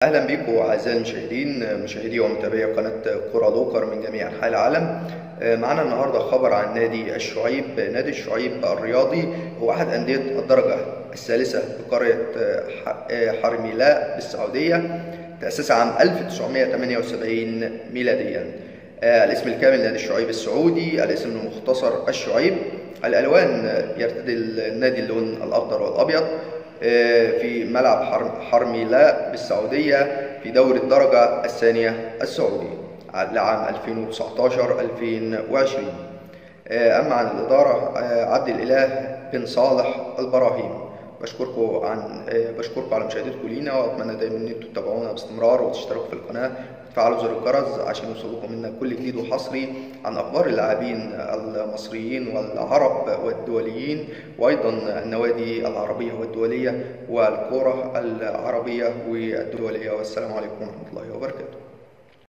اهلا بيكم اعزائي المشاهدين، مشاهدي ومتابعي قناة كره لوكر من جميع انحاء العالم. معانا النهارده خبر عن نادي الشعيب. نادي الشعيب الرياضي هو احد اندية الدرجة الثالثة بقرية حرميلاء بالسعودية، تاسس عام 1978 ميلاديا. الاسم الكامل نادي الشعيب السعودي، الاسم المختصر الشعيب. الالوان يرتدي النادي اللون الاخضر والابيض في ملعب حرميلاء بالسعودية في دوري الدرجة الثانية السعودي لعام 2019-2020. أما عن الإدارة، عبد الإله بن صالح البراهيم. بشكركم على مشاهدتكم لينا، وأتمنى دايما إن انتوا تتابعونا باستمرار وتشتركوا في القناة وتفعلوا زر الجرس عشان يوصلكم منا كل جديد وحصري عن أخبار اللاعبين المصريين والعرب والدوليين، وأيضا النوادي العربية والدولية والكرة العربية والدولية. والسلام عليكم ورحمة الله وبركاته.